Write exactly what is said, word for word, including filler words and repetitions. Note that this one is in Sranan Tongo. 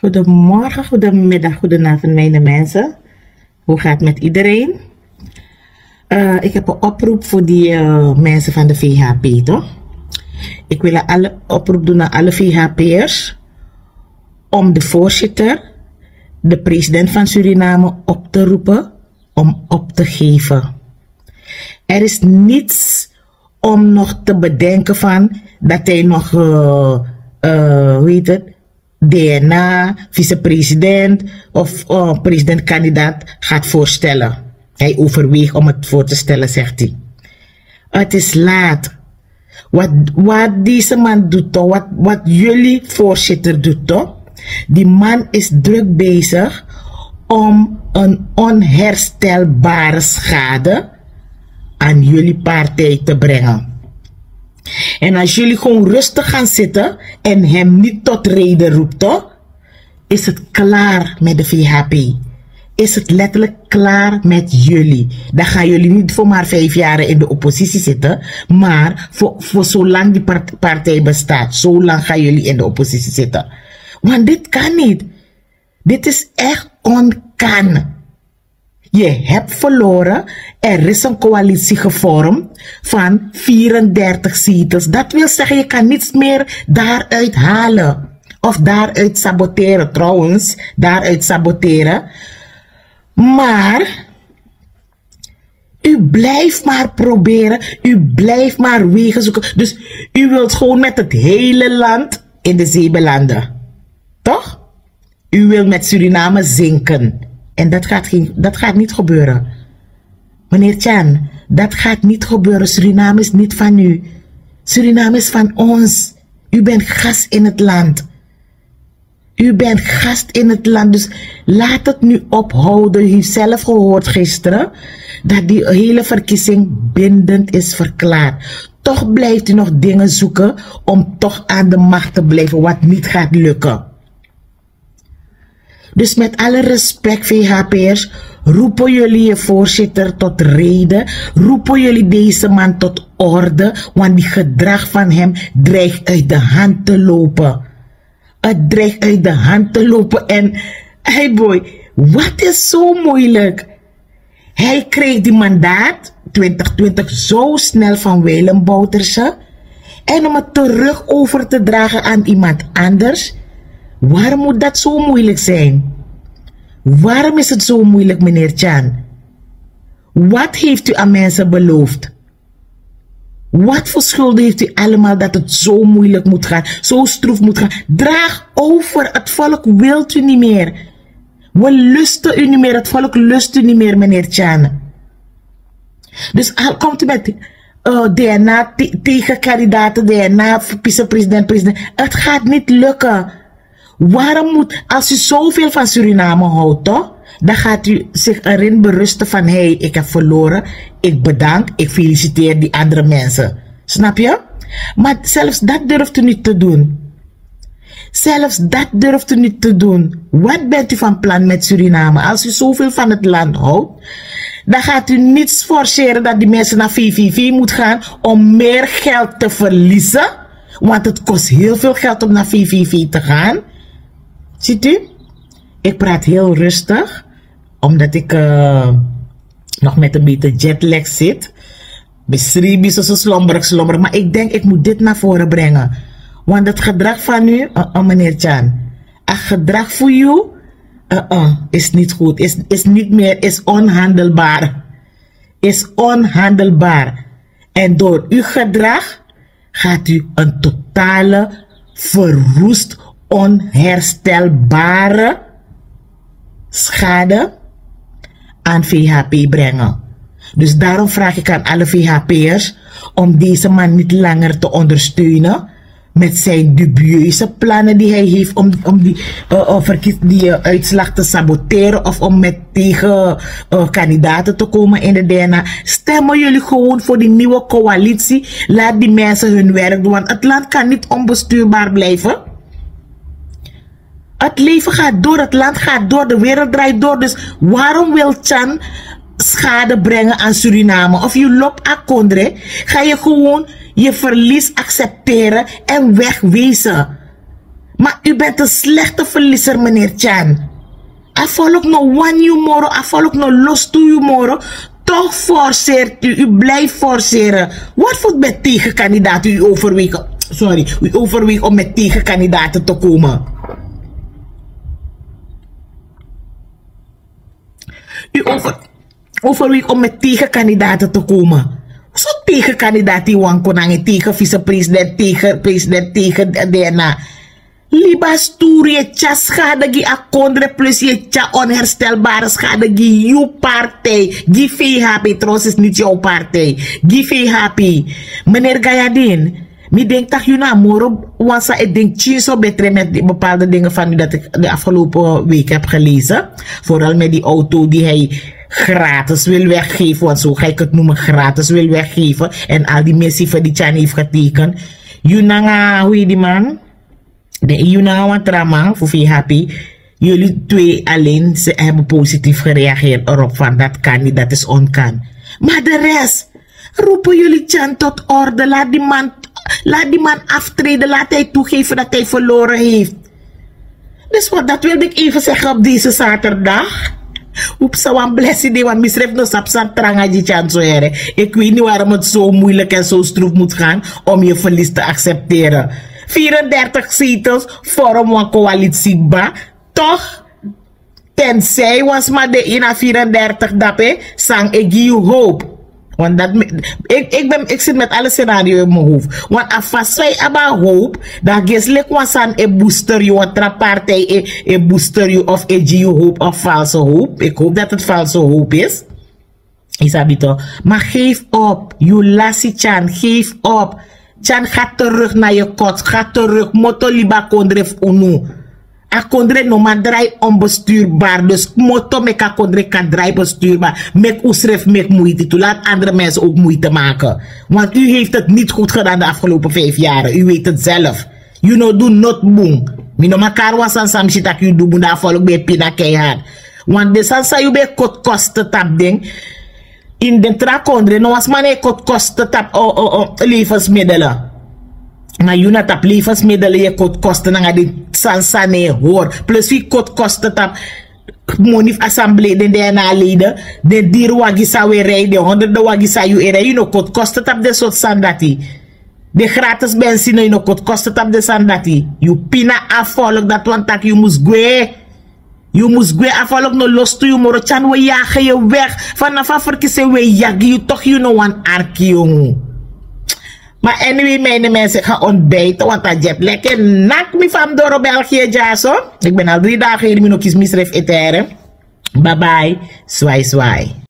Goedemorgen, goedemiddag, goedenavond, mijne mensen. Hoe gaat het met iedereen? Eh, ik heb een oproep voor die eh, mensen van de V H P, toch? Ik wil een alle, oproep doen aan alle V H P'ers om de voorzitter, de president van Suriname, op te roepen om op te geven. Er is niets om nog te bedenken van dat hij nog, eh, eh, hoe heet het, D N A, vicepresident of eh, presidentkandidaat gaat voorstellen. Hij overweegt om het voor te stellen, zegt hij. Het is laat. Wat, wat deze man doet, toch? Wat, wat jullie voorzitter doet, toch? Die man is druk bezig om een onherstelbare schade aan jullie partij te brengen. En als jullie gewoon rustig gaan zitten en hem niet tot reden roept, toch, is het klaar met de V H P. Is het letterlijk klaar met jullie. Dan gaan jullie niet voor maar vijf jaar in de oppositie zitten, maar voor, voor zolang die part- partij bestaat, zolang gaan jullie in de oppositie zitten. Want dit kan niet. Dit is echt onkan. Je hebt verloren. Er is een coalitie gevormd van vierendertig zetels. Dat wil zeggen, je kan niets meer daaruit halen of daaruit saboteren. Trouwens, daaruit saboteren. Maar u blijft maar proberen, u blijft maar wegen zoeken. Dus u wilt gewoon met het hele land in de zee belanden. Toch? U wil met Suriname zinken. En dat gaat, geen, dat gaat niet gebeuren. Meneer Tjan, dat gaat niet gebeuren. Suriname is niet van u. Suriname is van ons. U bent gas in het land. U bent gast in het land, dus laat het nu ophouden. U heeft zelf gehoord gisteren dat die hele verkiezing bindend is verklaard. Toch blijft u nog dingen zoeken om toch aan de macht te blijven, wat niet gaat lukken. Dus met alle respect, V H P'ers, roepen jullie je voorzitter tot reden, roepen jullie deze man tot orde, want die gedrag van hem dreigt uit de hand te lopen. Het dreigt uit de hand te lopen en, hey boy, wat is zo moeilijk? Hij kreeg die mandaat twintig twintig zo snel van Willem Bouterse. En om het terug over te dragen aan iemand anders. Waarom moet dat zo moeilijk zijn? Waarom is het zo moeilijk, meneer Tjan? Wat heeft u aan mensen beloofd? Wat voor schulden heeft u allemaal dat het zo moeilijk moet gaan, zo stroef moet gaan? Draag over, het volk wilt u niet meer. We lusten u niet meer, het volk lust u niet meer, meneer Tjan. Dus al komt u met uh, D N A-tegenkandidaten, D N A-vicepresident, president. Het gaat niet lukken. Waarom moet, als u zoveel van Suriname houdt, toch? Dan gaat u zich erin berusten van, hé, hey, ik heb verloren, ik bedank, ik feliciteer die andere mensen. Snap je? Maar zelfs dat durft u niet te doen. Zelfs dat durft u niet te doen. Wat bent u van plan met Suriname? Als u zoveel van het land houdt, dan gaat u niet forceren dat die mensen naar V V V moeten gaan om meer geld te verliezen. Want het kost heel veel geld om naar V V V te gaan. Ziet u? Ik praat heel rustig, omdat ik uh, nog met een beetje jetlag zit. Besribi zo slomberig, slomberig. Maar ik denk, ik moet dit naar voren brengen. Want het gedrag van u, uh, uh, meneer Tjan, het gedrag voor u uh, uh, is niet goed, is, is niet meer, is onhandelbaar. Is onhandelbaar. En door uw gedrag gaat u een totale, verwoest, onherstelbare schade aan V H P brengen. Dus daarom vraag ik aan alle V H P'ers om deze man niet langer te ondersteunen met zijn dubieuze plannen die hij heeft om, om die, uh, uh, verkies, die uh, uitslag te saboteren of om met tegen uh, kandidaten te komen in de D N A. Stemmen jullie gewoon voor die nieuwe coalitie. Laat die mensen hun werk doen, want het land kan niet onbestuurbaar blijven. Het leven gaat door, het land gaat door, de wereld draait door. Dus waarom wil Tjan schade brengen aan Suriname? Of je loopt akondre, ga je gewoon je verlies accepteren en wegwezen. Maar u bent een slechte verliezer, meneer Tjan. A volk no wani yu moro, a volk no lostu yu moro. Toch forceert u, u blijft forceren. Wat voor met tegenkandidaten u overweegt, sorry, u overweegt om met tegenkandidaten te komen? U over, overweegt om met tegenkandidaten te komen. Zo tegenkandidaat die wan kon hangen tegen vicepresident, tegen president, tegen D N A. Liba sturu, yu e tyari skade gi a kondre plus yu e tyari onherstelbare skade gi yu partij. Gi V H P, trouwens is niet jouw partij. Gi V H P. Meneer Gayadin, mi denk dat yu na moro wan san e denk tyin so betre met die bepaalde dingen van u dat ik de afgelopen week heb gelezen. Vooral met die auto die hij gratis wil weggeven, want zo ga ik het noemen, gratis wil weggeven. En al die missieve die Tjan heeft getekend. Yu nanga, hoe heet die man? De E U na wan tra man fu V H P. Jullie twee alleen ze hebben positief gereageerd erop van dat kan niet, dat is onkan. Maar de rest, roepen jullie Tjan tot orde. Laat die man, laat die man aftreden. Laat hij toegeven dat hij verloren heeft. Dus wat, dat wilde ik even zeggen op deze zaterdag. Upsa wan blessi de wan misref no sapsan tranga di Tjan so here. Ik weet niet waarom het zo moeilijk en zo stroef moet gaan om je verlies te accepteren. Vierendertig zetels vorm wan coalitie ba. Toch, tenzij wan sma de ini a vierendertig dape, san e gi yu hoop. Want dat, ik, ik, ben, ik zit met alle scenario in mijn hoofd. Want a fasi san yu abi a hoop, dan gesi leki wan sani e booster yu, wan tra partij e, e booster yu of e gi yu hoop of valse hoop. Ik hoop dat het valse hoop is. Yu sabi toch. Maar geef op. Yu lasi Tjan, geef op. Tjan, ga terug naar je kot. Ga terug. Kmoto libi a kondre fu unu. A kondre no man drai onbestuurbaar. Dus kmoto meki a kondre kan drai bestuurbaar. Meki usrefi meki muiti tu. Laat andere mensen ook moeite maken. Want u heeft het niet goed gedaan de afgelopen vijf jaren. U weet het zelf. Yu no du noti bun. Mi no man kari wan sani san mi si tak' yu du bun, dan a folku ben e pina keihard. Want den sani san yu ben e koti kosten tapu den, ini den tra kondre no wan sma no e koti kosten tapu, o, o, o, levensmiddelen. Ma yu na tapu levensmiddelen yu e koti kosten nanga den sani san no e hori. Plus fu yu koti kosten tapu moni fu assemblee, den D N A leden, den diri wagi san wi e rei, den honderde wagi san yu e rei, yu no koti kosten tapu den sortu sani dati. Den gratis benzine, yu no koti kosten tapu den sani dati. Yu pina a folku, dati wani tak' yu mus gwe. Yu mus gwe, a folku no lostu yu moro. Tjan, wi e yagi yu weg. Fanafu a ferkisi en wi e yagi yu, toch yu no wani arki yu. Maar anyway, mijn mensen, ik ga ontbijten, want a jetlag e naki mi fu mi doro België dyaso. Ik ben al drie dagen hier, mi no kisi misrefi ete here. Bye bye, swai swai.